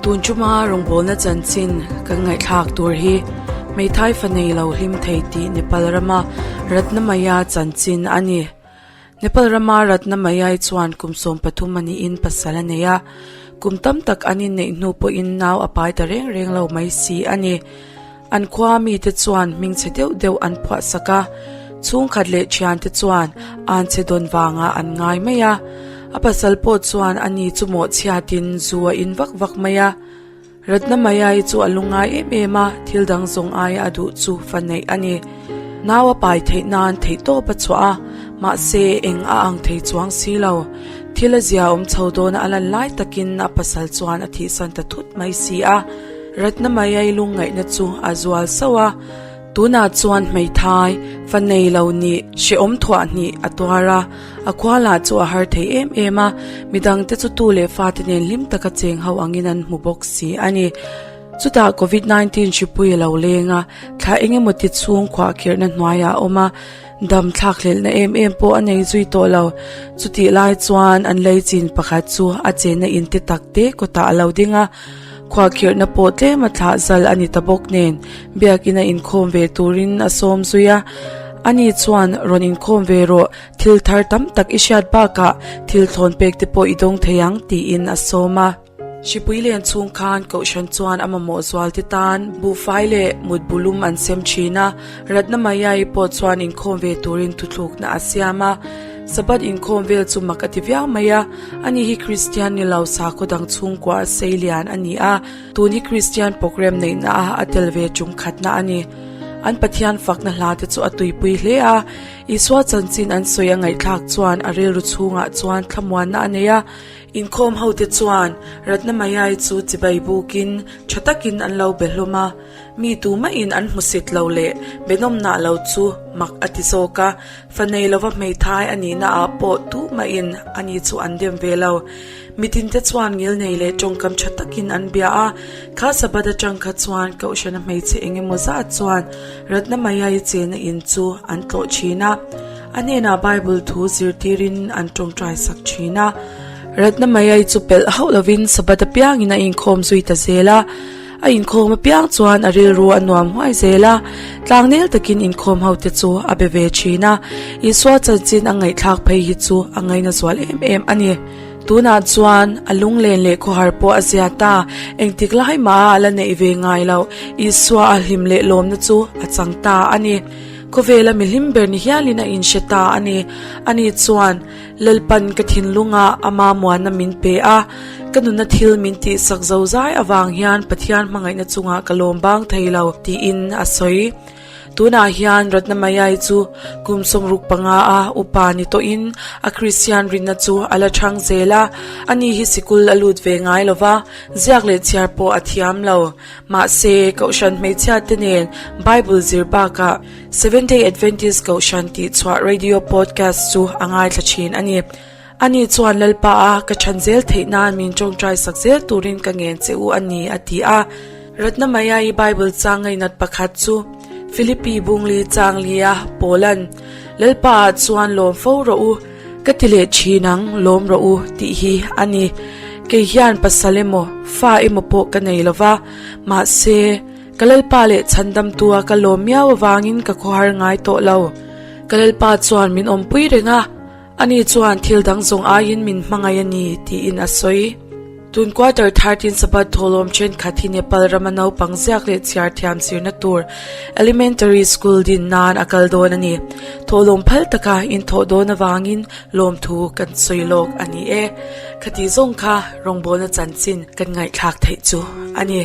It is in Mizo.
Tun chuma rawngbawlna chanchin kan ngaihthlak tur hi hmeithai fa nei lo hlim thei tih Nepal rama Ratnamaya chanchin a ni. Nepal rama Ratnamayai chuan kum 13 a niin pasal a nei a, kum tam tak an inneih hnu pawhin nau a pai ta reng reng lo mai si a ni. An khua mite chuan hmingchhe deuh deuh an phuah sak a, chhungkhat leh thiante chuan an che dawn vangah an ngai mai a. A pasal pawh chuan a ni chu mawhchhiatin zu a in vak vak mai a. Ratna Mayai chu a lungngai em em a, thil dang zawng aia a duh chu fa neih a ni. Nau a pai theih nan theihtawp a chhuah a, mahse eng a ang thei chuang si lo. Thil a zia awm chho dawna a lan lai takin a pasal chuan a thihsan ta thut mai si a. Ratna Mayai lungngaihna chu a zual sauh a, tunah chuan hmeithai, fa nei lo nih hrehawm thuah hnih a tuar a, a khua lah chu a har thei em em a, midangte chu tu leh fate nen hlim taka cheng ho angin an hmu bawk si a ni. Chutah Covid 19 hripui a lo leng a, thla eng emaw ti chhung khuahkhirhna hnuaiah a awm a, dam thlak hlelhna em em pawh a nei zui tawh lo. Chutih lai chuan an lei chin pakhat chu a chenna in te tak te kawtah a lo ding a, Khuahkhirhna pawh tlem a thlah zal a ni ta bawk nen biakina inkhawm ve turin a sawm zui a, ani chuan rawn inkhawm ve rawh, thil thar tam tak i hriat bakah thil thlawn pek te pawh i dawng thei ang tiin a sawm a. Hripui len chhung khan Kohhran chuan a mamawh zual te tan buhfai leh mutbu lum an sem thin a, Ratna Mayai pawh chuan inkhawm ve turin thuthlukna a siam a, Sabbath inkhawm vel chu mak a ti viau mai a, ani hi Kristian ni lo sakhaw dang chhungkua a sei lian a ni a, tun hi Kristian program neihna a a tel ve tum khatna a ni. An Pathian fakna hla te chu a tuipui hle a, Isua chanchin an sawi a ngaihthlak chuan a rilru chhungah chuan thlamuanna a nei a, inkhawm ho te chuan Ratna Mayai chu chibai bukin tha takin an lo be hlawm a. Mi tumahin an hmusit lo leh benawmnah lo chu mak a ti zawk a, fa nei lova hmeithai a nihna ah pawh tumahin ani chu an dem ve lo. Mitinte chuan ngilnei leh tawngkam tha takin an bia a, kha Sabbath atang kha chuan Kohhrana hmeichhe eng emaw zat chuan Ratna Mayai chena in chu an tlawh thin a, a hnenah Bible thu zirtirin an tawngtai sak thin a. Ratna Mayai chu pelh hauh lovin Sabbath apiangin a inkhawm zui ta zel a. A inkhawm apiang chuan a rilru a nuam huai zel a, tlangnel takin inkhawm ho te chu a be ve thin a, Isua chanchin a ngaihthlak phei hi chu a ngaina zual em em a ni. Tunah chuan a lunglen leh khawhar pawh a zia ta, engtik lai mah a la neih ve ngai loh, Isua a hlim leh lawmna chu a chang ta a ni. Khawvela mihlim ber ni hialin a inhre ta a ni. Ani chuan. Lalpan ka thinlungah ama muanna min pe a, ka nuna thil min tihsak zo zai avang hian Pathian hmangaihna chungah ka lawm bang thei lo, tiin a sawi. Tunah hian Ratna Mayai chu kum 65 a upa ni tawhin a Kristian rinna chu a la chhang zel a, ani hi sikul a lut ve ngai lo va, ziak leh chhiar pawh a thiam lo. Mahse, Kohhran hmeichhiate nen Bible zir bakah, Seventh Day Adventist Kohhran tih chhuah radio podcast chu a ngaithla thin a ni. Ani chuan Lalpa a ka chhan zel theih nan min tawngtai sak zel turin ka ngen che u a ni a ti a. Ratna Maya-i Bible chang ngainat pakhat chu Philippi Bungli chang lia Paulan, Lalpa ah chuan lawm fo rawh u, ka ti leh thin ang, lawm rawh u tih hi a ni. Kei hian pasal emaw, fa emaw pawh ka nei lova, mahse, Ka Lalpa leh Chhandamtua ka lawm miau avangin ka khawhar ngai tawh lo. Ka Lalpa chuan min awmpui reng a, ani chuan thil dang zawng aiin min hmangaih a ni, tiin a sawi. Tun quarter 13 Sabbath thawhlawm thenkhat hi Nepal rama naupang ziak leh chhiar thiam zirna tur Elementary School din nan a kal dawn a ni. Thawhlawm phal taka inthawh dawn avangin lawmthu kan sawi lawk a ni e. Khati zawng kha rawngbawlna chanchin kan ngaihthlak theih chu a ni.